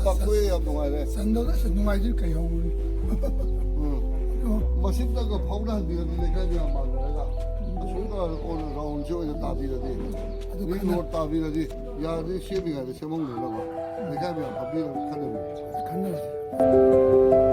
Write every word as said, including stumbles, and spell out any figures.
ꯄꯥꯛꯊꯣꯛꯑꯦ, ꯌꯥꯝ ꯅꯨꯡꯉꯥꯏꯔꯦ꯫ ꯆꯟꯗꯧꯗ ꯑꯁ ꯅꯨꯡꯉꯥꯏꯗꯣꯏ ꯀꯩ ꯍꯧꯔꯨꯅꯤ꯫ ꯎꯝ꯫ ꯑꯗꯣ ꯃꯁꯤꯝꯇꯒ ꯐꯥꯎꯅꯍꯟꯕꯤꯔꯗꯤ ꯂꯩꯀꯥꯏ ꯃꯌꯥꯝ ꯃꯥꯟꯅꯔꯒ ꯑꯁꯣꯝꯒ ꯑꯣꯏꯅ ꯔꯥꯎꯟꯁꯦ ꯑꯣꯏꯅ ꯇꯥꯕꯤꯔꯗꯤ, ꯑꯗꯨ ꯃꯤ ꯈꯟꯅ- ꯔꯣꯗ ꯇꯥꯕꯤꯔꯗꯤ ꯌꯥꯔꯗꯤ ꯁꯦꯝꯃꯤꯉꯩꯗ ꯁꯦꯝꯍꯧꯅꯅꯕ ꯂꯩꯀꯥꯏ ꯃꯌꯥꯝ ꯐꯝꯕꯤꯔꯒ ꯈꯟꯅꯕꯤꯔꯗꯤ꯫ ꯈꯟꯅꯔꯁꯤ꯫